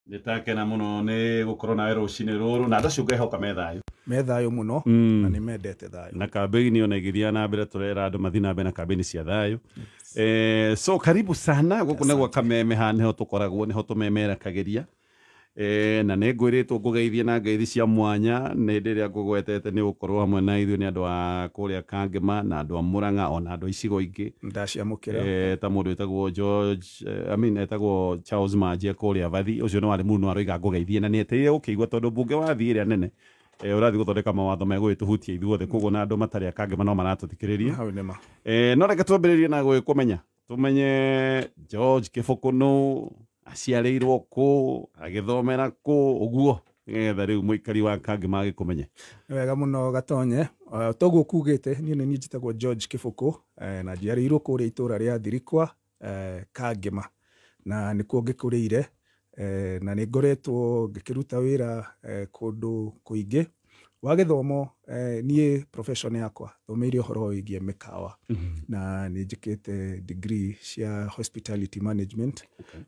Nĩtakena mũno nĩ gũkorwo nawe rũcinĩ rũrũ na andũ acio ngehoka me thayũ. Me thayũ mũno na nĩ mendete thayũ. Na kambĩini ona igĩthiaga na mbere, tũrera andũ mathiĩ na mbere na kambĩini cia thayũ. So karibu sana gũkũ nĩ gwa Kameme, haha nĩho tũkoragwo, nĩho tũmemerekagĩria. Na nĩ ngwĩrĩtwo ngũgeithie na ngeithi cia mwanya nĩ hĩndĩ ĩrĩa ngũgwetete nĩ gũkorwo hamwe na ithuĩ nĩ andũ a kũrĩa Kangema na andũ a Murang'a ona andũ a icigo ingĩ. Ndaciamũkĩra. Ta mũndũ wĩtagwo George, I mean, etagwo Charles Manjia kũrĩa Vathi, ũcio nĩ warĩ mũndũ aroiga ngũgeithie na nĩ etereire gũkĩigua tondũ mbunge wa thi ĩrĩa nene ũrathiĩ gũthondeka mawatho megũgĩtũhutia ithuothe, koguo na andũ matarĩ a Kangema no maratũthikĩrĩria. Hau nĩ ma. No reke twambĩrĩrie na gwĩkũmenya, tũmenye George Kĩbũkũ nũ, aciarĩirwo kũ, agĩthomera kũ, ũguo nĩgetha rĩu mũikari wa Kangema agĩkũmenye. Nĩ wega mũno Gatonye. Toguo kugĩte niĩ nĩ niĩ njĩtagwo George Kĩbũkũ, na njiarĩirwo kũrĩa itũra rĩa Thirikwa, Kangema, na nĩkuo ngĩkũrĩire, na nĩ ngoretwo ngĩkĩruta wĩra kũndũ kũingĩ wa gĩthomo. Niĩ profession yakwa thomeire ũhoro wĩgiĩ mĩkawa na nĩ njĩkĩte degree cia hospitality management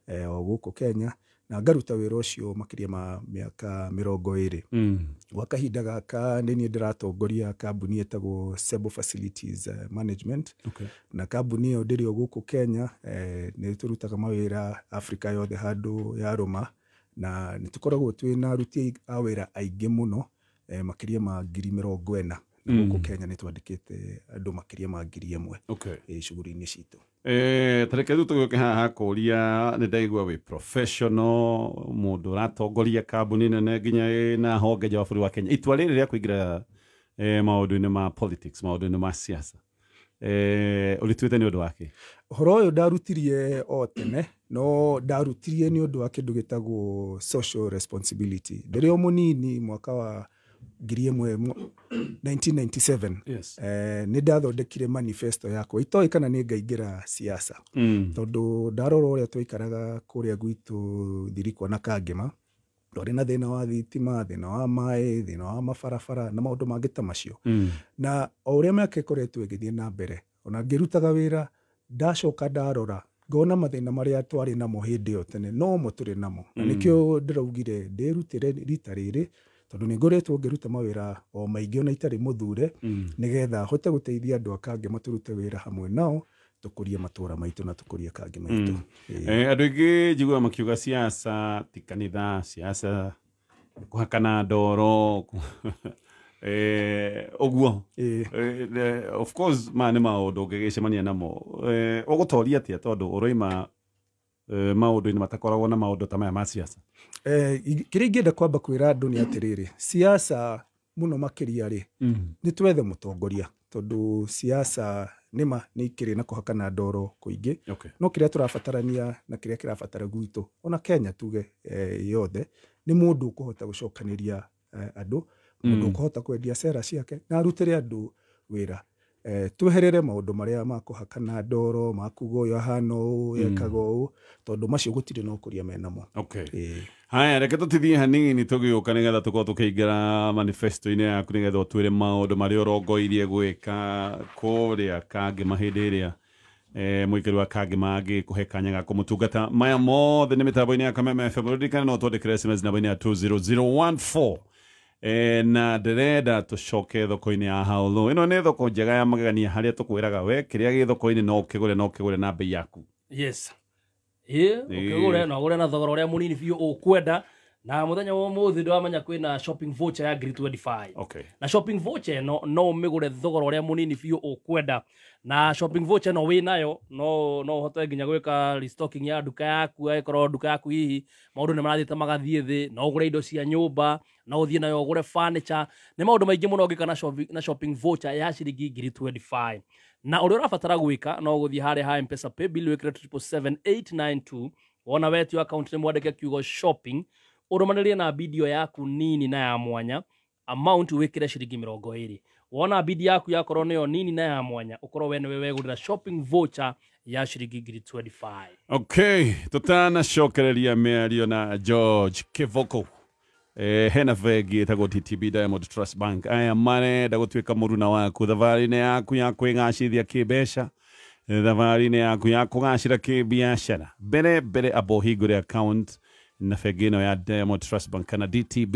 o gũkũ Kenya, na ngaruta wĩra ũcio makĩria ma mĩaka 20. Gwa kahinda gaka nĩ niĩ ndĩratongoria kambuni ĩtagwo Sebo Facilities Management. Na kambuni ĩyo ndĩrĩ o gũkũ Kenya, nĩ tũrutaga mawĩra Afrika yothe handũ yarũma, na nĩ tũkoragwo twĩna aruti a wĩra aingĩ mũno, makĩria ma 40,000, na gũkũ Kenya nĩ twandĩkĩte andũ makĩria ma 1,000 shughuli-inĩ citũ. Tareke rĩu tũgĩũke haha kũria, nĩ ndaigua wĩ professional, mũndũ ũratongoria kambuni nene nginya ĩna honge nja wa bũrũri wa Kenya. Itua rĩrĩ rĩa kũingĩra maũndũ-inĩ ma politics, maũndũ-inĩ ma siasa, ũrĩtuĩte nĩ ũndũ wa kĩ? Ũhoro ũyũ ndarutirie o tene, no ndarutirie nĩ ũndũ wa kĩndũ gĩtagwo social responsibility. Ndĩrĩ o mũnini mwaka wa ngiri ĩmwe 1997, nĩ ndathondekire manifesto yakwa itoĩ kana nĩ ngaingĩra siasa, tondũ ndarora ũrĩa twaikaraga kũrĩa gwitũ Thirikwa na Kangema, twarĩ na thĩna wa thitima, thĩna wa maĩ, thĩna wa mabarabara na maũndũ mangĩ ta macio. Na o ũrĩa mĩaka ĩkoretwo ĩgĩthiĩ na mbere, ona ngĩrutaga wĩra, ndacoka ndarora ngona mathĩna marĩa twarĩ namo hĩndĩ ĩyo tene nomo tũrĩ namo, na nĩkĩo ndĩraugire ndĩrutĩre rita rĩrĩ, tondũ nĩ ngoretwo ngĩruta mawĩra o maingĩ ona itarĩ mũthure, nĩgetha hote gũteithia andũ a Kangema tũrute wĩra hamwe nao, tũkũrie matũra maitũ na tũkũrie Kangema itũ. Andũ aingĩ njiguaga makiuga siasa ti kanitha, siasa kũhakana ndoro, ũguo. Of course maya nĩ maũndũ ũngĩgĩcemania namo. Ũgũtoria atĩa tondũ ũroima maũndũ-inĩ matakoragwo na maũndũ ta maya ma siasa? Kĩrĩa ingĩenda kwamba kwĩra andũ nĩ atĩrĩrĩ, siasa mũno makĩria rĩ, nĩ twethe mũtongoria, tondũ siasa nĩma nĩ ikĩrĩ na kũhakana ndoro kũingĩ. No kĩrĩa tũrabatarania na kĩrĩa kĩrabatara gwitũ ona Kenya tuge yothe nĩ mũndũ ũkũhota gũcokanĩria andũ, mũndũ ũkũhota kwendia cera ciake na arutĩre andũ wĩra. Tweherere maũndũ marĩa ma kũhakana ndoro, ma kuga ũyũ ahana ũũ, ekaga ũũ, tondũ macio gũtirĩ na ũkũria menamo. Haya, reke tũtithie hanini tũgĩũka nĩgetha tũkorwo tũkĩingĩra manifesto-inĩ yaku, nĩgetha ũtwĩre maũndũ marĩa ũrongoirie gwĩka kũrĩa Kangema hĩndĩ ĩrĩa mũikari wa Kangema angĩkũhe kanya ga kũmũtungata. Maya mothe nĩ mĩtambo-inĩ ya Kameme FM. Ririkana no twandĩkĩre SMS namba-inĩ ya 20014. Na ndĩrenda tũcoke thoko-inĩ ya Haulu. Ĩno nĩ thoko njega ya magegania harĩa tũkwĩraga we kĩrĩa gĩ thoko-inĩ no ũkĩgũre, no ũkĩgũre na bei yaku. Yes. Ũkĩgũre na ũgũre na thogora ũrĩa mũnini biũ ũkwenda. Na mũthenya wa ũmũthĩ ndĩramenya kwĩna shopping voucher ya ngiri 25. Na shopping voucher ĩno no ũmĩgũre thogora ũrĩa mũnini biũ ũkwenda. Na shopping voucher ĩno wĩnayo no ũhote nginya gwĩka restocking ya nduka yaku, angĩkorwo nduka yaku hihi maũndũ nĩ marathiĩte magathiĩ thĩ, no ũgũre indo cia nyũmba, no ũthiĩ nayo ũgũre furniture. Nĩ maũndũ maingĩ mũno ũngĩka na shopping voucher ya ciringi ngiri 25. Na ũrĩa ũrabatara gwĩka no gũthiĩ harĩa ha M-Pesa paybill wĩkĩre triple seven eight nine two, wona wetio account nĩ mwandĩke kiugo shopping, ũrũmanĩrie na video yaku nini na ya mwanya, amount wĩkĩre ciringi 20. Wona bidi yaku yakorwo nĩyo nini na ya mwanya, ũkorwo we nĩwe wegũrĩra shopping voucher ya ciringi ngiri 25. Okay, tutanacokereria mĩario na George Kĩbũkũ. Hena bengi ĩtagwo DTB Diamond Trust Bank. Aya marenda gũtuĩka mũruna waku thabarĩ-inĩ yaku ya kwĩgacithia kĩmbeca, thabarĩ-inĩ yaku ya kũgacĩra kĩbiacara. Mbere mbere amba ũhingũre account Na bengi ĩno ya Diamond Trust Bank kana DTB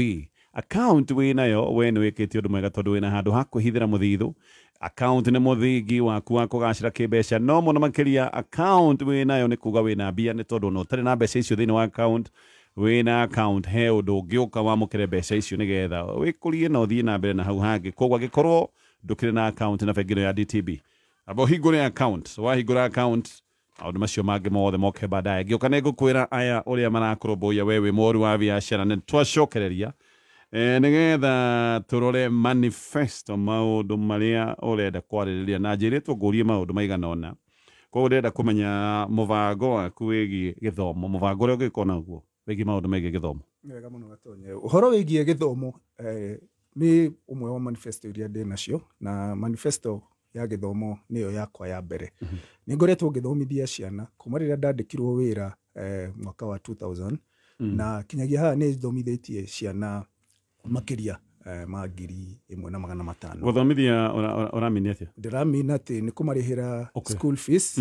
account wĩ nayo, we nĩ wĩkĩte ũndũ mwega tondũ wĩna handũ ha kwĩhithĩra mũthithũ. Account nĩ mũthingi waku wa kũgacĩra kĩmbeca, no mũno makĩria account wĩ nayo nĩ kuga wĩna mbia, nĩ tondũ ona ũtarĩ na mbeca icio thĩinĩ wa account, wĩna account he ũndũ ũngĩũka wamũkĩre mbeca icio nĩgetha wĩkũrie na ũthiĩ na mbere na hau hangĩ. Koguo angĩkorwo ndũkĩrĩ na account na bengi ĩno ya DTB, amba ũhingũre account. Wahingũra account, maũndũ macio mangĩ mothe moke baadaye. Ngĩũka nĩ ngũkwĩra aya ũrĩa marakũrũmbũiya we wĩ mũru wa biacara, nĩ twacokereria nĩgetha tũrore manifesto, maũndũ marĩa ũrenda kwarĩrĩria, na njĩrĩtwo ngũrie maũndũ maigana ũna. Koguo ndĩrenda kũmenya mũbango waku wĩgiĩ gĩthomo, mũbango ũrĩa ũngĩkorwo naguo wĩgiĩ maũndũ megiĩ gĩthomo. Nĩ wega mũno Gatonye. Ũhoro wĩgiĩ gĩthomo nĩ ũmwe wa manifesto iria ndĩ nacio, na manifesto ya gĩthomo nĩyo yakwa ya mbere. Nĩ ngoretwo ngĩthomithia ciana kuma rĩrĩa ndandĩkirwo wĩra mwaka wa 2000, na kinyagia haha nĩ thomithĩtie ciana makĩria ma 1500. Gũthomithia ũramini atĩa? Ndĩramina atĩ nĩ kũmarĩhĩra school fees,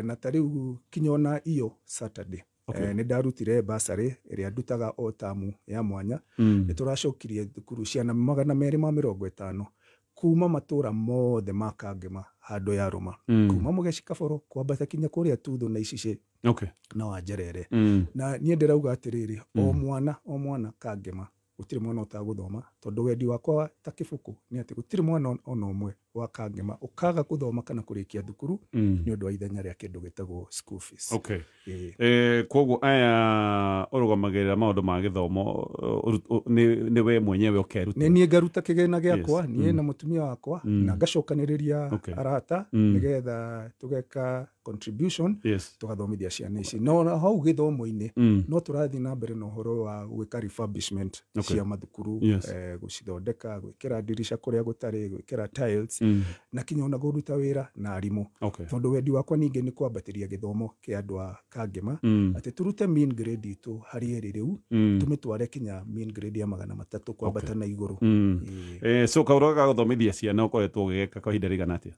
na ta rĩu kinya ona iyo Saturday nĩ ndarutire bursary ĩrĩa ndutaga o tamu ya mwanya. Nĩ tũracokirie thukuru ciana 250 kuma matũra mothe ma Kangema handũ ya rũma, kuma Mũgeci Kaboro kwambata kinya kũrĩa Tuthũ na Icicĩ na Wanjerere. Na niĩ ndĩrauga atĩrĩrĩ, o mwana Kangema gũtirĩ mwana ũtagũthoma, tondũ wendi wakwa ta Kĩbũkũ nĩ atĩ gũtirĩ mwana ona ũmwe wa Kangema ũkaga gũthoma kana kũrĩkia thukuru nĩ ũndũ wa ithenya rĩa kĩndũ gĩtagwo school fees. Koguo aya ũrũgamagĩrĩra maũndũ ma gĩthomo nĩ we mwenyewe ũkeruta? Nĩ niĩ ngaruta kĩgĩna gĩakwa, niĩ na mũtumia wakwa, na ngacokanĩrĩria arata nĩgetha tũgeka contribution, tũgathomithia ciana ici. No na hau gĩthomo-inĩ no tũrathiĩ na mbere na ũhoro wa gwĩka refurbishment cia mathukuru, gũcithondeka, gwĩkĩra ndirisha kũrĩa gũtarĩ, gwĩkĩra tiles, na kinya ona kũruta wĩra na arimũ. Tondũ wendi wakwa ningĩ nĩ kwambatĩria gĩthomo kĩa andũ a Kangema, atĩ tũrute mean grade itũ harĩ ĩrĩ rĩu, tũmĩtware kinya mean grade ya 300 kwambata na igũrũ. So kaũndũ ga gũthomithia ciana ũkoretwo ũgĩgeka kwa ihinda rĩigana atĩa?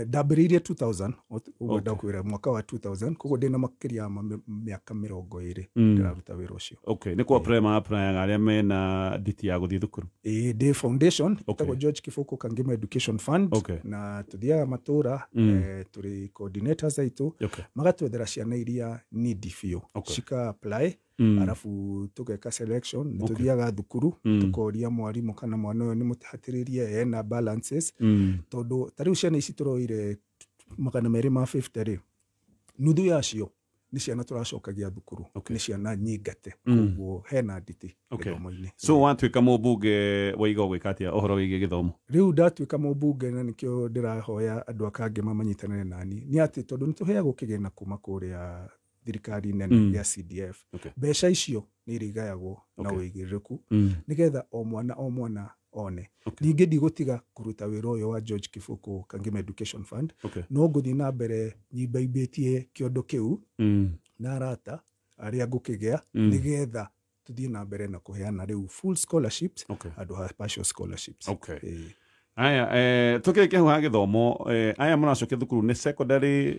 Ndambĩrĩirie 2000, ũguo ndakwĩra mwaka wa 2000, koguo ndĩna makĩria ma mĩaka 20 ndĩraruta wĩra ũcio. Nĩ kwa apply applyaga arĩa mena nditi ya gũthiĩ thukuru? Ĩĩ, ndĩ foundation ĩtagwo George Kĩbũkũ Kangema Education Fund, na tũthiaga matũra, tũrĩ coordinators aitũ, magatwethera ciana iria needy biũ, cika apply, arabu tũgeka selection. Nĩ tũthiaga thukuru tũkoria mwarimũ kana mwana ũyũ nĩ mũhatĩrĩrie ena balances, tondũ ta rĩu ciana ici tũroire 250 rĩ, nuthu yacio nĩ ciana tũracokagia thukuru, nĩ ciana nyingate, koguo hena nditi gĩthomo-inĩ. So watuĩka mũmbunge waiga ũgwĩka atĩa ũhoro wĩgiĩ gĩthomo? Rĩu ndatuĩka mũmbunge, na nĩkĩo ndĩrahoya andũ a Kangema manyitanĩre nani, nĩ atĩ tondũ nĩ tũheagwo kĩgĩna kuma kũrĩa thirikari nene ya CDF, mbeca icio nĩ irĩgayagwo na ũigĩrĩrĩku nĩgetha o mwana one. Ningĩ ndigũtiga kũruta wĩra ũyũ wa George Kĩbũkũ Kangema Education Fund, no ngũthiĩ na mbere nyimbaimbĩtie kĩondo kĩu na arata arĩa ngũkĩgĩa, nĩgetha tũthiĩ na mbere na kũheana rĩu full scholarships handũ ha partial scholarships. Aya, tũkĩrĩkia hau ha gĩthomo, aya mũracokia thukuru nĩ secondary,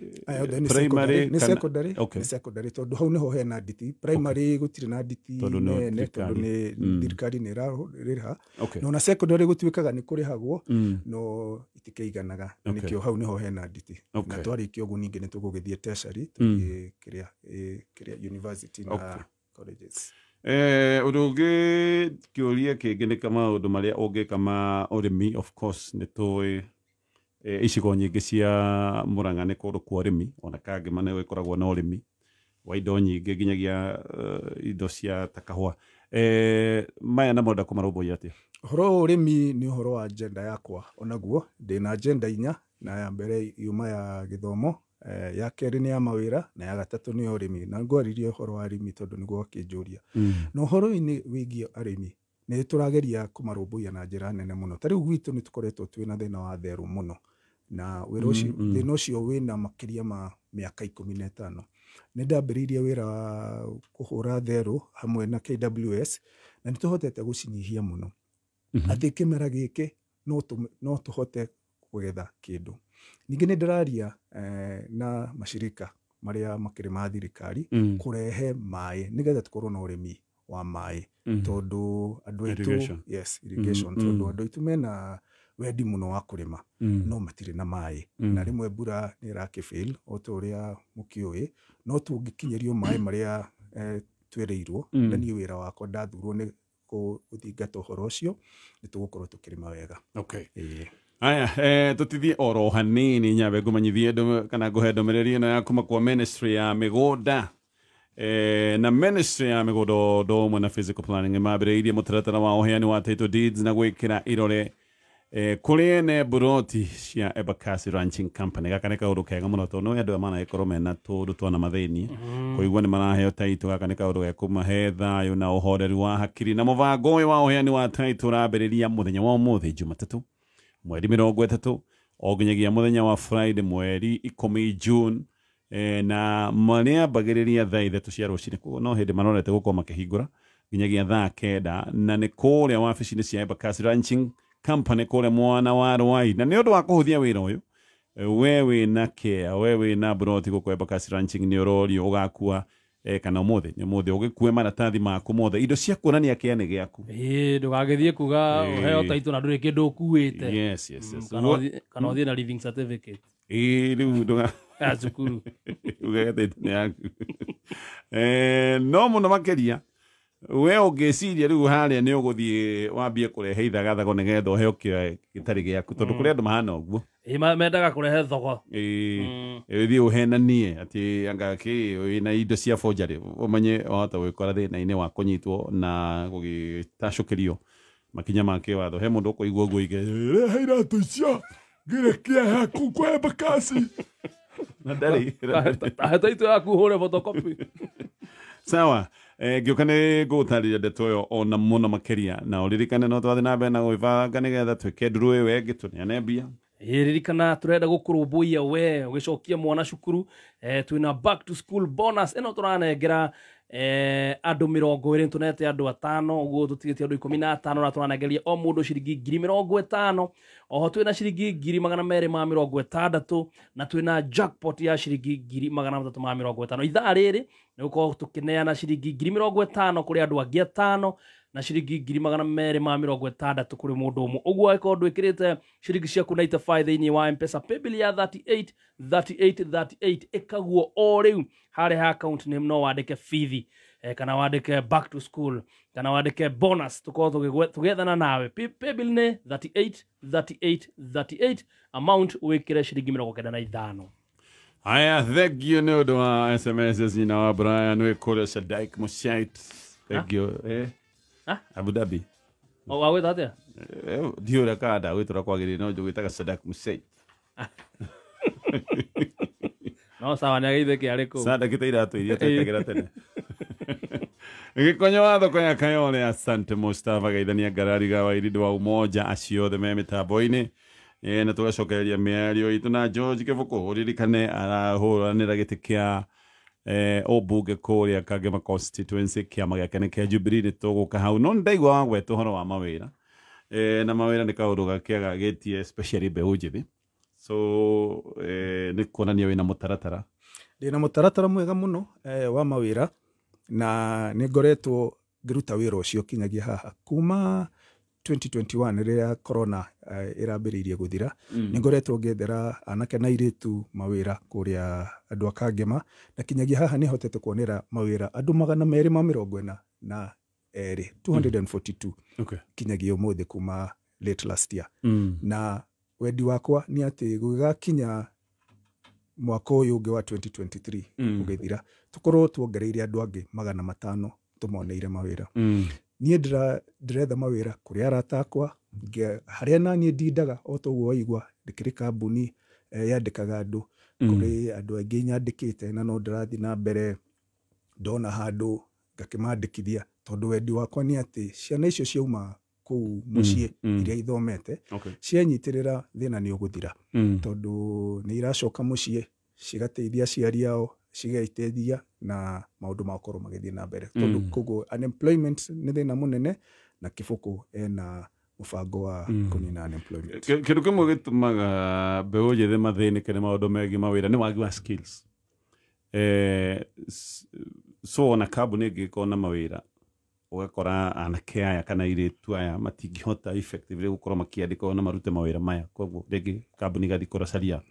primary? Nĩ secondary, nĩ secondary, tondũ hau nĩho hena nditi. Primary gũtirĩ na nditi nene tondũ nĩ thirikari nĩ ĩrarĩha, no na secondary gũtuĩkaga nĩ kũrĩhagwo, no itikĩiganaga, nĩkĩo hau nĩho hena nditi. Na twarĩkia ũguo ningĩ nĩ tũgũgĩthiĩ tertiary, tũthiĩ kĩrĩa university na colleges. Ũndũ ũngĩ kĩũria kĩngĩ nĩ maũndũ marĩa ũngĩka ma ũrĩmi. Of course nĩ tũĩ icigo nyingĩ cia Murang'a nĩ kũndũ kwa ũrĩmi, ona Kangema nĩ gũkoragwo na ũrĩmi wa indo nyingĩ nginyagia indo cia ta kahũa. Maya namo ũrenda kũmarũmbũiya atĩa? Ũhoro wa ũrĩmi nĩ ũhoro wa agenda yakwa onaguo. Ndĩna agenda inya, na ya mbere yuma ya gĩthomo, ya kerĩ nĩ ya mawĩra, na ya gatatũ nĩ ya ũrĩmi. Na ngwaririe ũhoro wa arĩmi tondũ nĩguo wakĩnjũria. Na ũhoro-inĩ wĩgiĩ arĩmi nĩ tũrageria kũmarũmbũiya na njĩra nene mũno. Ta rĩu gwitũ nĩ tũkoretwo twĩna thĩna wa therũ mũno, na wĩra ũcio, thĩna ũcio wĩna makĩria ma mĩaka 15. Nĩ ndambĩrĩirie wĩra wa kũhũra therũ hamwe na KWS, na nĩ tũhotete gũcinyihia mũno. Atĩ kĩmera gĩkĩ no tũhote kũgetha kĩndũ. Ningĩ nĩ ndĩraria na mashirika marĩa makĩrĩ ma thirikari kũrehe maĩ nĩgetha tũkorwo na ũrĩmi wa maĩ tondũ andũ aitũ, yes, irrigation, tondũ andũ aitũ mena wendi mũno wa kũrĩma no matirĩ na maĩ, na rĩmwe mbura nĩ ĩrakĩfail o ta ũrĩa mũkĩũĩ, no tũngĩkinyĩrio maĩ marĩa twĩrĩirwo, na niĩ wĩra wakwa ndathurwo nĩ gũthingata ũhoro ũcio, nĩ tũgũkorwo tũkĩrĩma wega. Okay. Aya, tũtithie oro hanini nyambe ngũmenyithie kana ngũhe ndũmĩrĩri ĩno ya kuma kwa Ministry ya Mĩgũnda. Na Ministry ya Mĩgũnda ũndũ ũmwe na Physical Planning nĩmambĩrĩirie mũtaratara wa ũheani wa title deeds na gwĩkĩra irore kũrĩ ene buroti cia Embakasi Ranching Company. Gaka nĩ kaũndũ kega mũno tondũ no andũ aya managĩkorwo mena tũũndũ twana mathĩni kũigua nĩ maraheo title. Gaka nĩ kaũndũ gekũmahe thayũ na ũhoreru wa hakiri. Na mũbango ũyũ wa ũheani wa title ũrambĩrĩria mũthenya wa ũmũthĩ Jumatatũ mweri 30 o nginyagia mũthenya wa Friday mweri 10 June, na marĩambagĩrĩria thaa 3 cia rũcinĩ, koguo no hĩndĩ marorete gũkorwo makĩhingũra nginyagia thaa 9, na nĩ kũrĩa wabici-inĩ cia Embakasi Ranching Company kũrĩa mwana wa Rwai. Na nĩ ũndũ wa kũhũthia wĩra ũyũ, we wĩna kea, we wĩna broti gũkũ Embakasi Ranching, nĩ ũrorio ũgakua kana ũmũthĩ nĩ ũmũthĩ ũgĩkue maratathi maku mothe, indo cia kuonania kĩa nĩ gĩaku. Ndũgagĩthiĩ kuga ũheo title na ndũrĩ kĩndũ ũkuĩte. Yes, yes, yes. Kana ũthiĩ na living certificate. Rĩu ndũga ya cukuru ugege title nĩ yaku. No mũno makĩria we ũngĩciria rĩu harĩa nĩ ũgũthiĩ wambie kũrehe ithagathago nĩgetha ũheo kĩoe gĩtarĩ gĩaku, tondũ kũrĩ andũ mahana ũguo. Mendaga kũrehe thogo. Ũthiĩ ũhenanie atĩ anga kĩ wĩna indo cia forgery, ũmenye wahota gwĩkora thĩna-inĩ wa kũnyitwo na gũgĩtacũkĩrio makinya ma kĩwatho. He mũndũ ũkũigua ũguo oige, rehe iratũ icio ngĩre kĩeha kũu kwa Embakasi. Na ndarĩ. Tahe title yaku ũhũre photocopy. Sawa. Ngĩũka nĩ ngũgũtarĩria ndeto ĩyo ona mũno makĩria, na ũririkane no twathiĩ na mbere na gwĩbanga nĩgetha twĩke ndũrũ ĩyo ĩngĩ tũneane mbia. Ririkana tũrenda gũkũrũmbũiya we ũgĩcokia mwana cukuru. Twĩna back to school bonus ĩno tũranengera andũ 20, tũnete andũ 5, ũguo tũtigĩtie andũ 15, na tũranengeria o mũndũ ciringi 50,000. Oho twĩna ciringi 260,000, na twĩna jackpot ya ciringi 350,000. Ithaa rĩrĩ nĩ gũkorwo tũkĩneana ciringi 50,000 kũrĩ andũ angĩ 5, na ciringi 260,000 kũrĩ mũndũ ũmwe. Ũguo angĩkorwo ndwĩkĩrĩte ciringi ciaku 95 thĩinĩ wa M-Pesa paybill ya 38 38 38, ĩkaguo o rĩu harĩa ha account name no wandĩke bithi, kana wandĩke back to school, kana wandĩke bonus, tũkorwo tũgĩethana nawe. Paybill nĩ 38 38 38, amount wĩkĩre ciringi 95. Aya, thank you nĩ ũndũ wa SMS nyina wa Brian wĩ kũrĩa Shadaik Mushait. Thank you. Abu Dhabi. Wagwĩta atĩa? Ndiũĩ ũrĩa kana ndagwĩtũra kwagĩrĩire, no njũgwĩtaga Sadak Mushait. No sawa, nĩ ageithĩke arĩ kũu. Sadak ta iratũ iria twekagĩra tene. Gĩkonyo wa thoko ya Kayole, asante Mustafa Gaithania Ngarariga wa Iridu wa Umoja, acio othe me mĩtambo-inĩ. Na tũgacokereria mĩario itũ na George Kĩbũkũ. Ũririkane arahũranĩra gĩtĩ kĩa ũmbunge kũrĩa Kangema constituency, kĩama gĩake nĩ kĩa Jubilee. Nĩ tũgũka hau, no nĩndaigua wagweta ũhoro wa mawĩra, na mawĩra nĩ kaũndũ gakĩagagĩtie especially mbeũ njĩthĩ, so nĩ kuonania wĩna mũtaratara. Ndĩna mũtaratara mwega mũno wa mawĩra, na nĩ ngoretwo ngĩruta wĩra ũcio kinyagia haha kuma 2021 rĩrĩa corona ĩrambĩrĩirie gũthira. Nĩ ngoretwo ngĩethera anake na airĩtu mawĩra kũrĩa andũ a Kangema, na kinyagia haha nĩ hotete kuonera mawĩra andũ 242, 242. Okay. Kinyagia ũmũthĩ kuma late last year. Na wendi wakwa nĩ atĩ gũgĩgakinya mwaka ũyũ ũngĩ wa 2023 ũgĩthira, tũkorwo tuongereire andũ angĩ 500 tũmoneire mawĩra. Niĩ ndĩretha mawĩra kũrĩ arata akwa, harĩa na niĩ ndindaga o ta ũguo waigua, ndĩkĩrĩ kambuni yandĩkaga andũ, kũrĩ andũ aingĩ nyandĩkĩte, na no ndĩrathiĩ na mbere ndona handũ ngakĩmandĩkithia, tondũ wendi wakwa nĩ atĩ ciana icio ciauma kũu mũciĩ iria ithomete, cianyitĩrĩra thĩna nĩ ũgũthira, tondũ nĩ iracoka mũciĩ cigateithia aciari ao, cigeteithia na maũndũ magakorwo magĩthiĩ na mbere. Tondũ koguo unemployment nĩ thĩna mũnene, na Kĩbũkũ ena mũbango wa kũnina unemployment. Kĩndũ kĩmwe gĩtũmaga mbeũ njĩthĩ mathĩnĩke nĩ maũndũ megiĩ mawĩra nĩ wagi wa skills. So ona kambuni ĩngĩkorwo na mawĩra Ũgakora anake aya kana airĩtu aya matingĩhota effectively gũkorwo makĩandĩkwo na marute mawĩra maya, koguo rĩngĩ kambuni igathiĩ kũracaria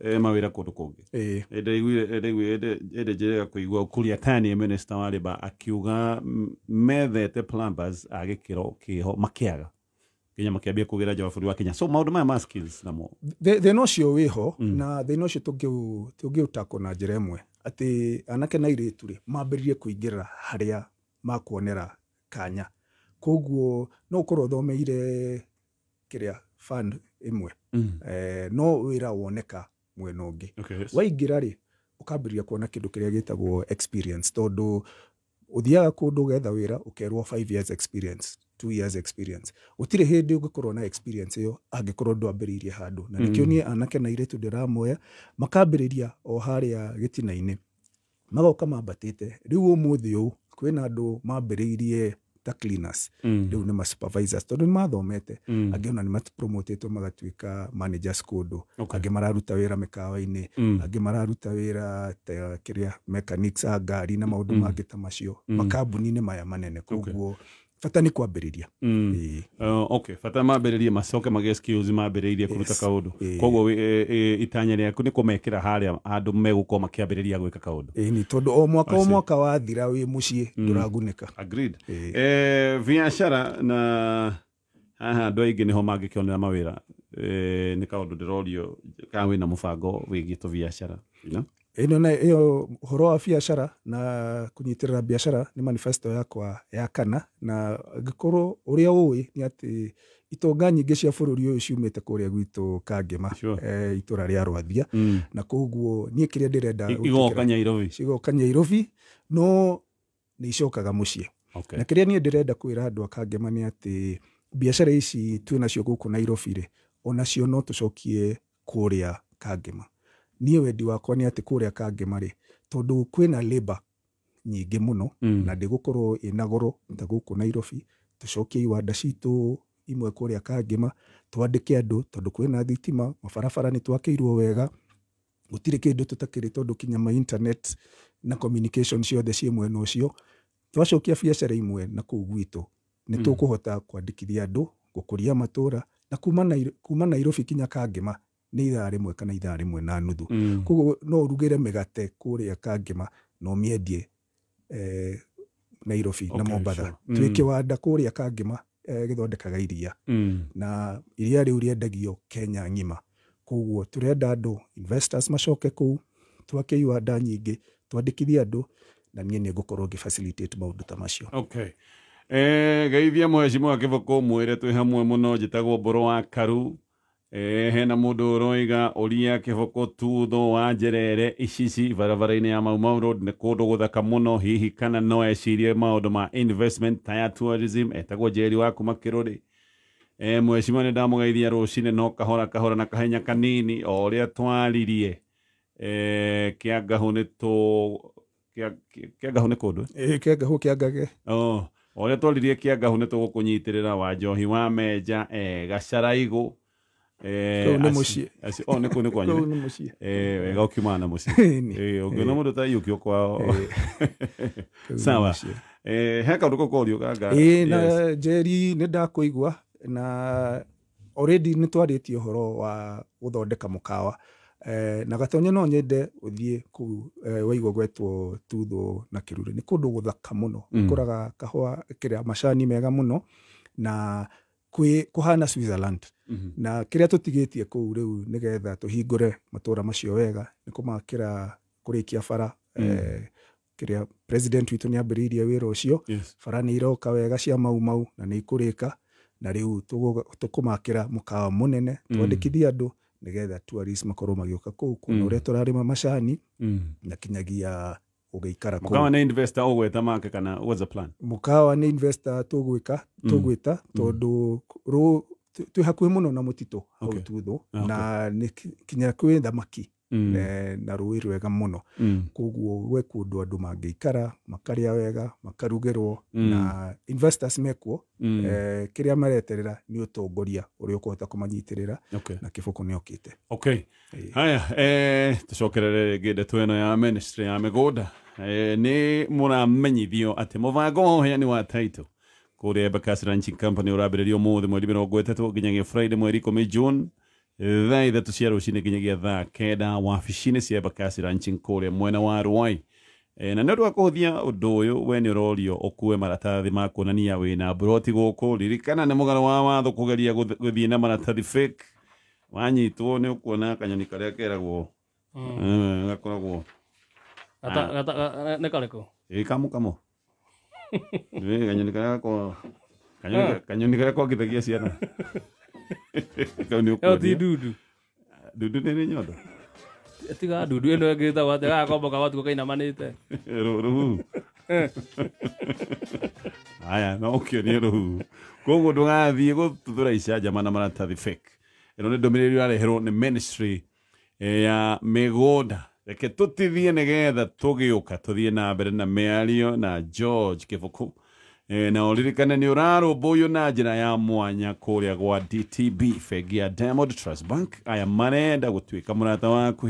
mawĩra kũndũ kũngĩ. Ĩndĩ njĩrĩga kũigua Ukur Yatani, minister wa labour, akiuga methete plumbers a gĩkĩro kĩho makĩaga, nginya makĩambia kũgĩra nja wa bũrũri wa Kenya. So maũndũ maya ma skills namo? Thĩna ũcio wĩho, na thĩna ũcio tũngĩũtakwo na njĩra ĩmwe atĩ anake na airĩtu rĩ mambĩrĩrie kũingĩra harĩa makuonera kanya. Koguo no ũkorwo ũthomeire kĩrĩa fund ĩmwe, no wĩra woneka mwena ũngĩ. Waingĩra rĩ, ũkambĩrĩria kuona kĩndũ kĩrĩa gĩtagwo experience, tondũ ũthiaga kũndũ ũgetha wĩra ũkerwo 5 years experience, 2 years experience. Gũtirĩ hĩndĩ ũngĩkorwo na experience ĩyo angĩkorwo ndwambĩrĩirie handũ. Na nĩkĩo niĩ anake na airĩtu ndĩramoya makambĩrĩria o harĩa gĩtina-inĩ, magoka mambatĩte. Rĩu ũmũthĩ ũyũ kwĩna andũ mambĩrĩirie ta cleaners, rĩu nĩ ma supervisors tondũ nĩ mathomete. Angĩ ona nĩ mapromotetwo magatuĩka managers kũndũ. Angĩ mararuta wĩra mĩkawa-inĩ, angĩ mararuta wĩra ta kĩrĩa mechanics a ngari na maũndũ mangĩ ta macio makambuni-inĩ maya manene. Koguo bata nĩ kwambĩrĩria. Okay, bata mambĩrĩrie, macoke magĩe skills mambĩrĩirie kũruta kaũndũ. Koguo itanya rĩaku nĩ kũmekĩra harĩa handũ megũkorwo makĩambĩrĩria gwĩka kaũndũ. Ĩni, tondũ o mwaka o mwaka wathira wĩ mũciĩ ndũragunĩka. Agreed. Biacara na haha andũ aingĩ nĩho mangĩkĩonera mawĩra. Nĩ kaũndũ ndĩrorio kana wĩna mũbango wĩgiĩ tũbiacara, you know? Ĩno na ĩyo ũhoro wa biacara na kũnyitĩrĩra biacara nĩ manifesto yakwa ya kana. Na angĩkorwo ũrĩa ũĩ nĩ atĩ itonga nyingĩ cia bũrũri ũyũ ciumĩte kũrĩa gwitũ Kangema, itũra rĩa Rwathia. Na koguo niĩ kĩrĩa ndĩrenda Igoka Nyairobi. Cigoka Nyairobi, no nĩ icokaga mũciĩ. Na kĩrĩa niĩ ndĩrenda kwĩra andũ a Kangema nĩ atĩ biacara ici twĩnacio gũkũ Nairobi rĩ, onacio no tũcokie kũrĩa Kangema. Niĩ wendi wakwa nĩ atĩ kũrĩa Kangema rĩ, tondũ kwĩna labour nyingĩ mũno, na ndĩgũkorwo ĩna goro ta gũkũ Nairobi, tũcokie iwanda citũ imwe kũrĩa Kangema, twandĩke andũ tondũ kwĩna thitima, mabarabara nĩ twakĩirwo wega, gũtirĩ kĩndũ tũtakĩrĩ tondũ kinya ma internet na communication ciothe ciĩ mwena ũcio. Twacokia biacara imwe na kũu gwitũ nĩ tũkũhota kwandĩkithia andũ, gũkũria matũra, na kuma Nairobi kinya Kangema nĩ ithaa rĩmwe kana ithaa rĩmwe na nuthu. Koguo no ũrugĩre mĩgate kũrĩa Kangema na ũmĩendie Nairobi na Mombatha. Twĩ kĩwanda kũrĩa Kangema gĩthondekaga iria, na iria rĩu rĩendagio Kenya ng'ima. Koguo tũrenda andũ investors macoke kũu, twake iwanda nyingĩ, twandĩkithie andũ, na niĩ nĩ ngũkorwo ngĩ facilitate maũndũ ta macio. Okay. Geithia mheshimiwa Kĩbũkũ, mwĩre twĩ hamwe mũno. Njĩtagwo Mbũrũ wa Karu. Hena mũndũ ũroiga ũria Kĩbũkũ tutho wa Njerere Icici barabara-inĩ ya Mau Mau Road nĩ kũndũ gũthaka mũno, hihi kana no ecirie maũndũ ma investment ta ya tourism. Etagwo Njeri wa kuma Kĩrũrĩ. Mheshimiwa nĩ ndamũgeithia rũcinĩ no kahora kahora na kahenya kanini o ũrĩa twaririe. Kĩangahũ nĩ tũ Kĩangahũ nĩ kũndũ? Kĩangahũ kĩangage. Oh, o ũrĩa twaririe Kĩangahũ nĩ tũgũkũnyitĩrĩra wa Njohi wa Menja, Gacaraigũ. Kũu nĩ mũciĩ. Oh, nĩ kũu nĩ kwanyu. Kũu nĩ mũciĩ. Wega ũkiumana na mũciĩ. Ũngĩona mũndũ ta aiyũkio kwao. Sawa. He kaũndũ kau korio ganga. Na Njeri nĩ ndakũigua, na already nĩ twarĩtie ũhoro wa gũthondeka mũkawa. Na Gatonye no nyende ũthiĩ kũu, waigua gwetwo Tutho na Kĩrure. Nĩ kũndũ gũthaka mũno. Ũkoraga kahũa kĩrĩa macani mega mũno, na kũhana Switzerland. Na kĩrĩa tũtigĩtie kũu rĩu nĩgetha tũhingũre matũra macio wega nĩ kũmakĩra kũrĩkia bara. Kĩrĩa president witũ nĩ ambĩrĩirie wĩra ũcio. Bara nĩ iroka wega cia Mau Mau na nĩ ikũrĩka, na rĩu tũkũmakĩra mũkawa mũnene, twandĩkithie andũ nĩgetha tourists makorwo magĩũka kũu kuona ũrĩa tũrarĩma macani, na kinyagia ũgĩikara kũu. Mũkawa nĩ investor ũgweta make kana what's the plan? Mũkawa nĩ investor tũgwĩta tondũ twĩ hakuhĩ mũno na mũtitũ hau Tutho, na nĩ kinya kwĩ thamaki na rũĩ rwega mũno. Koguo gwĩ kũndũ andũ mangĩikara makarĩa wega makarugĩrwo na investors mekuo. Kĩrĩa mareterera nĩ ũtongoria ũrĩa ũkũhota kũmanyitĩrĩra na Kĩbũkũ nĩ okĩte. Okay. Haya, tũcokerere rĩngĩ ndeto ĩno ya ministry ya mĩgũnda. Nĩ mũramenyithio atĩ mũbango wa ũheani wa title kũrĩa Embakasi Ranching Company ũrambĩrĩrio ũmũthĩ mweri 30 nginyagia Friday mweri 10 June thaa 3 cia rũcinĩ nginyagia thaa 9 wabici-inĩ cia Embakasi Ranching kũrĩa mwena wa Ruai. Na nĩ ũndũ wa kũhũthia ũndũ ũyũ, we nĩ ũrorio ũkue maratathi ma kuonania wĩna mburoti gũkũ. Ririkana nĩ mũgarũ wa watho kũgeria gũthiĩ na maratathi fake. Wanyitwo nĩ ũkuona kanyoni karĩa keragwo gakoragwo nĩ karĩkũ? Ĩ kamũkamo. Kanyoni karĩa gakoragwo kanyoni karĩa kongithagia ciana. Kau nĩ ũkuona. Ti ndundu. Ndundu nĩ nyondo. Tiga ndundu ĩno ĩngĩ ĩtagwo atĩa, gagakomboka gatuko kainamanĩte. Rũhuhu. Aya, no ũkĩonie rũhuhu. Koguo ndũgathiĩ gũtuthũra icanjama na maratathi fake. Ĩno nĩ ndũmĩrĩri ũrareherwo nĩ ministry ya mĩgũnda. Reke tũtithie nĩgetha tũgĩũka tũthiĩ na mbere na mĩario na George Kĩbũkũ. Na ũririkane nĩ ũrarũmbũiywo na njĩra ya mwanya kũrĩa gwa DTB, bengi ya Diamond Trust Bank. Aya marenda gũtuĩka mũrata waku,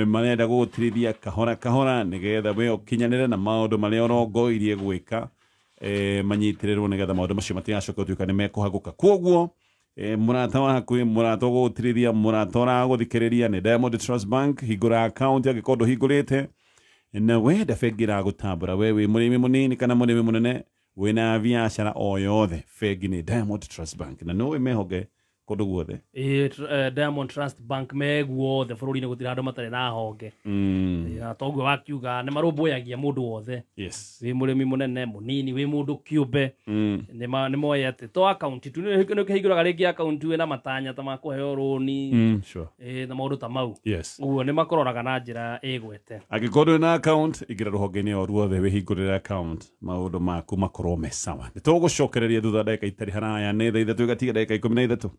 marenda gũgũtirithia kahora kahora nĩgetha we ũkinyanĩre na maũndũ marĩa ũrongoirie gwĩka, manyitĩrĩrwo nĩgetha maũndũ macio matigacoke gũtuĩka nĩ mekũhagũka. Koguo mũrata waku, mũrata ũgũgũtirithia, mũrata ũragũthikĩrĩria nĩ Diamond Trust Bank. Hingũra account angĩkorwo ndũhingũrĩte, na wenda bengi ĩragũtambũra we wĩ mũrĩmi mũnini kana mũrĩmi mũnene wĩna biacara o yothe, bengi nĩ Diamond Trust Bank na no ĩmehoke kũndũ guothe. Diamond Trust Bank me guothe bũrũri-inĩ gũtirĩ handũ matarĩ na honge. Na toguo wakiuga nĩ marũmbũyagia mũndũ wothe. Yes. Wĩ mũrĩmi mũnene mũnini, wĩ mũndũ kĩũmbe, nĩ moĩ atĩ to account tu nĩ ũkĩhingũraga rĩngĩ account wĩna matanya ta ma kũheo rũni, sure, na maũndũ ta mau. Yes. Ũguo nĩ makũroraga na njĩra ĩgwete. Angĩkorwo ndũrĩ na account, ingĩra rũhonge-inĩ o ruothe wĩhingũrĩre account, maũndũ maku makorwo me sawa. Nĩ tũgũcokereria thutha ndagĩka itarĩ haraya, nĩ thaa 3 igatiga ndagĩka 13.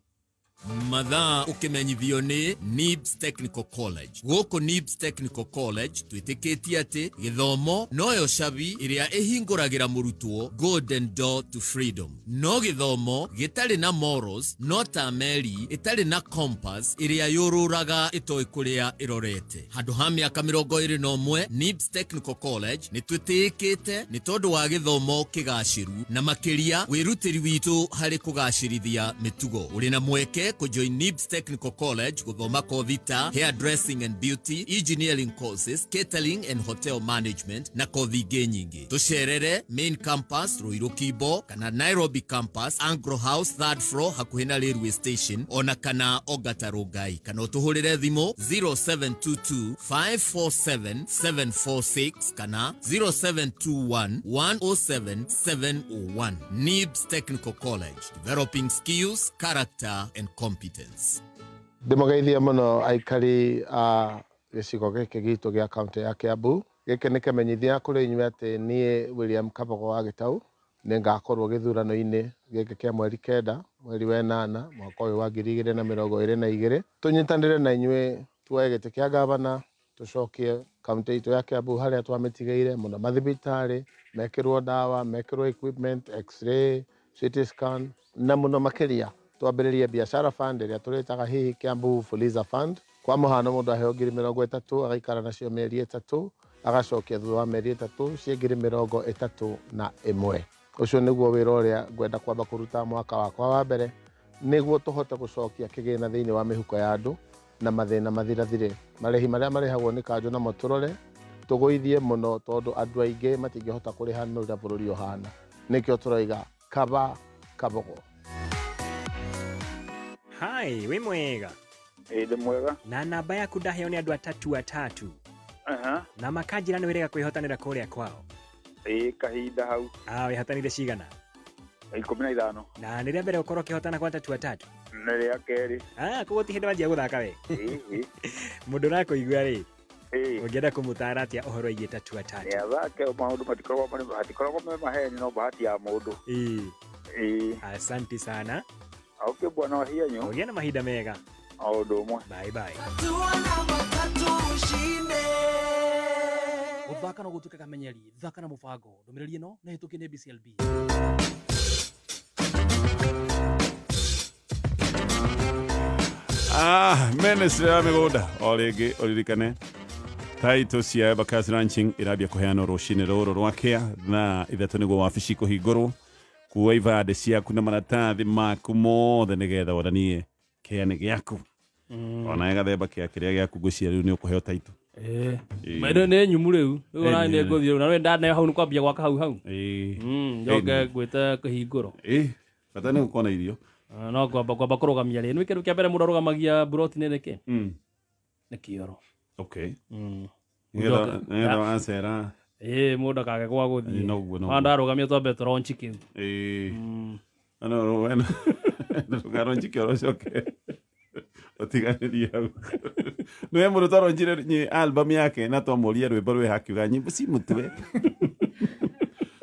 Mathaa ũkĩmenyithio nĩ NIBS Technical College. Gũkũ NIBS Technical College twĩtĩkĩtie atĩ gĩthomo noyo cabi ĩrĩa ĩhingũragĩra mũrutwo golden door to freedom. No gĩthomo gĩtarĩ na morals no ta meri ĩtarĩ na compass ĩrĩa yũrũraga ĩtoĩ kũrĩa ĩrorete. Handũ ha mĩaka 21 NIBS Technical College nĩ twĩtĩkĩte nĩ tondũ wa gĩthomo kĩgacĩru na makĩria wĩrutĩri witũ harĩ kũgacĩrithia mĩtugo. Ũrĩ na mweke kũjoin NIBS Technical College gũthoma kothi ta hairdressing and beauty, engineering courses, catering and hotel management na kothi ingĩ nyingĩ. Tũcerere main campus Ruiru Kibo kana Nairobi campus Anglo House 3rd floor hakuhĩ na railway station ona kana Ongata Rongai, kana ũtũhũrĩre thimũ 0722 547 746 kana 0721 107 701. NIBS Technical College, developing skills, character and competence. Ndĩmũgeithie mũno aikari a gĩcigo gĩkĩ gitũ gĩa kaunti ya Kiambu. Gĩkĩ nĩ kĩmenyithia kũrĩ inyuĩ atĩ niĩ William Kabogo wa Gĩtau nĩ ngakorwo gĩthurano-inĩ gĩkĩ kĩa mweri 9 mweri wa 8 mwaka ũyũ wa 2022. Tũnyitanĩre na inyuĩ tuoe gĩtĩ kĩa gavana, tũcokie kaunti itũ ya Kiambu harĩa twamĩtigĩire mũno, mathibitarĩ mekĩrwo ndawa, mekĩrwo equipment, x-ray, CT scan na mũno makĩria twambĩrĩrie biashara fund ĩrĩa tũrĩtaga hihi Kiambu Fuliza Fund. Kwa mũhano mũndũ aheo ngiri 30 agaikara nacio mĩeri 3 agacokia thutha wa mĩeri 3 ciĩ ngiri 31. Ũcio nĩguo wĩra ũrĩa ngwenda kwamba kũruta mwaka wakwa wa mbere, nĩguo tũhote gũcokia kĩgĩna thĩinĩ wa mĩhuko ya andũ na mathĩna mathirathire. Marĩhi marĩa marĩhagwo nĩ kanjũ namo tũrore tũgũithie mũno, tondũ andũ aingĩ matingĩhota kũrĩha nĩ ũrĩa bũrũri ũhana. Nĩkĩo tũroiga kaba Kabogo. Hi, wĩ mwega? Ĩ ndĩ mwega. Na namba yaku ndaheo nĩ andũ atatu. Na makanjĩra nĩ wĩrega kwĩhotanĩra kũrĩa kwao. Ĩ kahinda hau. Wĩhotanire cigana? 15. Na nĩ rĩa mbere ũkorwo ũkĩhotana kwa tatu? Nĩ rĩa kerĩ. Koguo ti hĩndĩ wanjia gũthaka we? Ĩ. Mũndũ ũrakũigua rĩ, ũngĩenda kũmũtaara atĩa ũhoro wĩgiĩ tatu? Nĩ athake, maũndũ matikoragwo me maheni, no bahati ya mũndũ. Ĩ. Asante sana. Okay, bwana wa hianyu. Ũgĩe na mahinda mega. O ũndũ ũmwe. Bye bye. Gũthaka no gũtuĩke kamenyeri, thaka na mũbango. Ndũmĩrĩri ĩno nĩ hĩtũkie nĩ BCLB. Ministry ya mĩgũnda o rĩngĩ ũririkane title cia Embakasi Ranching irambia kũheanwo rũcinĩ rũrũ rwa kĩa thaa 3 nĩguo wabici kũhingũrwo. Kuua ibandĩ ciaku na maratathi maku mothe nĩgetha wonanie kĩa nĩ gĩaku. Ona gathemba kĩa kĩrĩa gĩaku ngwĩciria rĩu nĩ ũkũheo title. Nĩ nyumu rĩu. Rĩu ona nĩ ngũthiĩ na nĩ hau nĩ kwambia gwaka hau hau. Njoke ngwĩte kĩhingũro. Bata nĩ gũkorwo na irio. No kwamba kũrũgamia rĩ. Nĩ kĩndũ kĩa mbere mũndũ arũgamagia mburoti-inĩ nĩkĩ? Nĩ kĩoro. Okay. Nĩgetha wacera. Mũndũ akage gwa gũthiĩ. Noguo. Ndarũgamia twambe tũronchi kĩu. Ndũkaronchi kĩoro ũcoke ũtiganĩrie hau. Nĩwe mũndũ twaronjire album yake na twamũria rwĩmbo rwĩ hakiuga nyĩmbo ci mũtwe.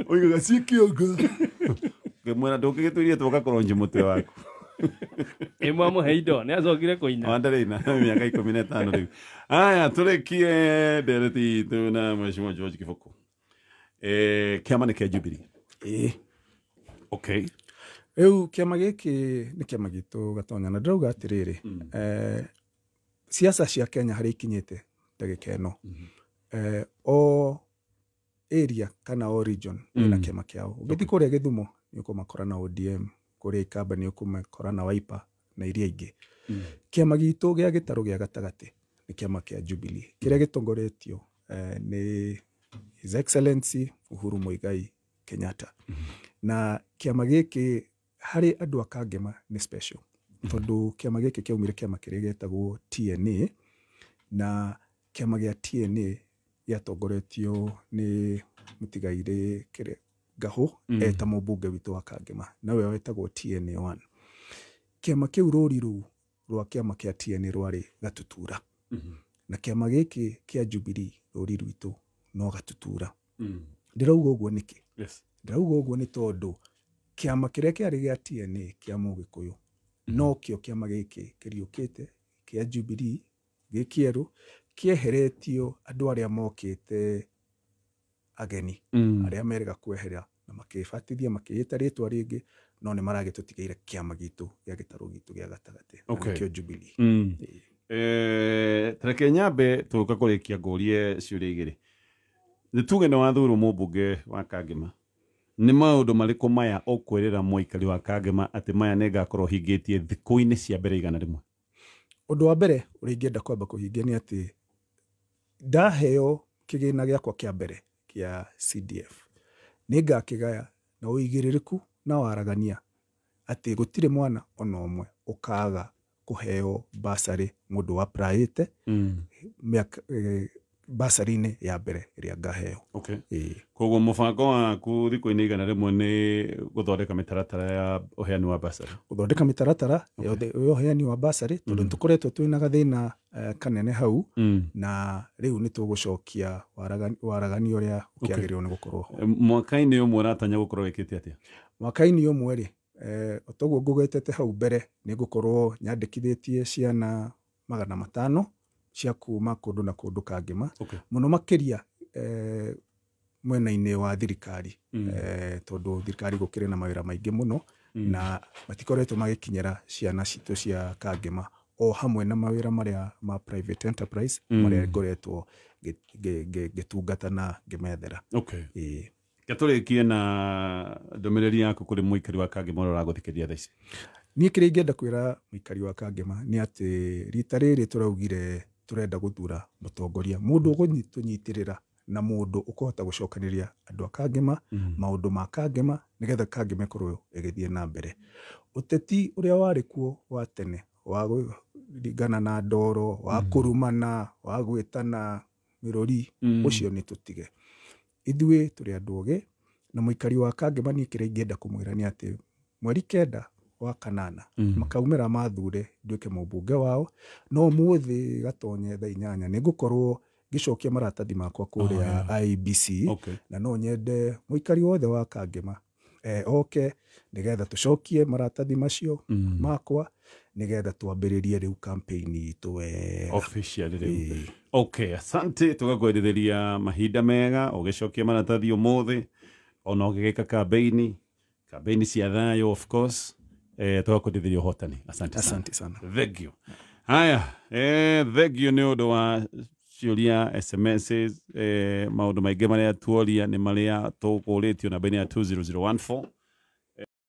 Oigaga ci kĩongo. Ngĩmwĩra ndũngĩgĩtwĩrie twoka kũronji mũtwe waku. Ĩmwe indo nĩ acokire kũina. Wandarĩ na mĩaka 15 rĩu. Aya tũrĩkie ndereti itũ na Mheshimiwa George Kĩbũkũ. Kĩama nĩ kĩa Jubilee. Okay. Rĩu kĩama gĩkĩ nĩ kĩama gitũ Gatonya, na ndĩrauga atĩrĩrĩ, siasa cia Kenya harĩa ikinyĩte ndagĩka ĩno, o area kana o region ĩna kĩama kĩao. Ũngĩthiĩ kũrĩa Gĩthumo nĩ ũkũmakora na ODM, kũrĩa Ikamba nĩ ũkũmakora na Wiper na iria ingĩ. Kĩama gitũ gĩa gĩtarũ gĩa gatagatĩ nĩ kĩama kĩa Jubilee kĩrĩa gĩtongoretio nĩ His Excellency Uhuru Muigai Kenyatta. Na kĩama gĩkĩ harĩ andũ a Kangema nĩ special tondũ kĩama gĩkĩ kĩaumire kĩama kĩrĩa gĩetagwo TNA, na kĩama gĩa TNA gĩatongoretio nĩ mũtigairĩ kĩrĩa Ngahũ eta mũmbunge witũ wa Kangema, nawe wetagwo TNA1. Kĩama kĩu rũri rũu rwa kĩama kĩa TNA rwarĩ Gatutura. Na kĩama gĩkĩ kĩa Jubilee rũri rwitũ no Gatutura. Ndĩrauga ũguo nĩkĩ? Ndĩrauga ũguo nĩ tondũ kĩama kĩrĩa kĩarĩ gĩa TNA kĩa Mũgĩkũyũ no kĩo kĩama gĩkĩ kĩriũkĩte kĩa Jubilee gĩkĩerũ kĩeheretio andũ arĩa mokĩte ageni arĩa merega kwehera na makĩbatithia makĩĩta rĩtwa rĩngĩ, no nĩ maragĩtũtigĩire kĩama gitũ gĩa gĩtarũ gitũ gĩa gatagatĩ nĩkĩo Jubilee. Tareke nyambe tũka kũrĩkia ngũrie ciũria igĩrĩ. Nĩ tuge nĩ wathurwo mũmbunge wa Kangema, nĩ maũndũ marĩkũ maya ũkwĩrĩra mũikari wa Kangema atĩ maya nĩ ngakorwo hingĩtie thikũ-inĩ cia mbere 100? Ũndũ wa mbere ũrĩa ingĩenda kwamba kũhingia nĩ atĩ ndaheo kĩgĩna gĩakwa kĩa mbere kĩa CDF nĩ ngakĩgaya na ũigĩrĩrĩku na waragania atĩ gũtirĩ mwana ona ũmwe ũkaga kũheo basarĩ mũndũ wa praĩte basarĩ-inĩ ya mbere ĩrĩa ngaheo. Koguo mũbango waku thikũ-inĩ 100 nĩ gũthondeka mĩtaratara ya ũheani wa basarĩ. Gũthondeka mĩtaratara ya ũheani wa basarĩ tondũ nĩ tũkoretwo twĩna gathĩna kanene hau, na rĩu nĩ tũgũcokia waragania ũrĩa ũkĩagĩrĩirwo nĩ gũkorwo ho. Mwaka-inĩ ũmwe ũratanya gũkorwo wĩkĩte atĩa? Mwaka-inĩ ũmwe rĩ, toguo ngũgwetete hau mbere nĩ ngũkorwo nyandĩkithĩtie ciana 500 cia kuma kũndũ na kũndũ Kangema, mũno makĩria mwena-inĩ wa thirikari, tondũ thirikari gũkĩrĩ na mawĩra maingĩ mũno na matikoretwo magĩkinyĩra ciana citũ cia Kangema, o hamwe na mawĩra marĩa ma private enterprise marĩa ngoretwo ngĩtungata na ngĩmethera. Gatũrĩkie na ndũmĩrĩri yaku kũrĩ mũikari wa Kangema ũrĩa ũragũthikĩrĩria thaa ici. Niĩ kĩrĩa ingĩenda kwĩra mũikari wa Kangema nĩ atĩ rita rĩrĩ tũraugire tũrenda gũthura mũtongoria, mũndũ ũgũtũnyitĩrĩra na mũndũ ũkũhota gũcokanĩrĩria andũ a Kangema, maũndũ ma Kangema nĩgetha Kangema ĩkorwo ĩgĩthiĩ na mbere. Ũteti ũrĩa warĩ kuo wa tene wa kũringana na ndoro, wa kũrumana, wa gwĩtana mĩrũri, ũcio nĩ tũtige. Ithuĩ tũrĩ andũ ogĩ, na mũikari wa Kangema niĩ kĩrĩa ingĩenda kũmwĩra nĩ atĩ mweri 9 wa kanana makaumĩra mathure nduĩke mũmbunge wao, no ũmũthĩ Gatonye thaa 8 nĩ ngũkorwo ngĩcokia maratathi makwa kũrĩa IEBC, na no nyende mũikari wothe wa Kangema oke nĩgetha tũcokie maratathi macio makwa, Nĩgetha twambĩrĩrie rĩu campaign itũ wega. Officially rĩu. Okay, asante. Tũgakwendithĩria mahinda mega ũgĩcokia maratathi ũmũthĩ, ona ũgĩgĩka campaign cia thayũ, of course. Tũgakwendithĩria ũhotani. Asante sana. Asante sana. Thank you. Haya, thank you nĩ ũndũ wa ciũria, SMSs, maũndũ maingĩ marĩa tuoria nĩ marĩa tũkũrĩtio namba-inĩ ya 20014.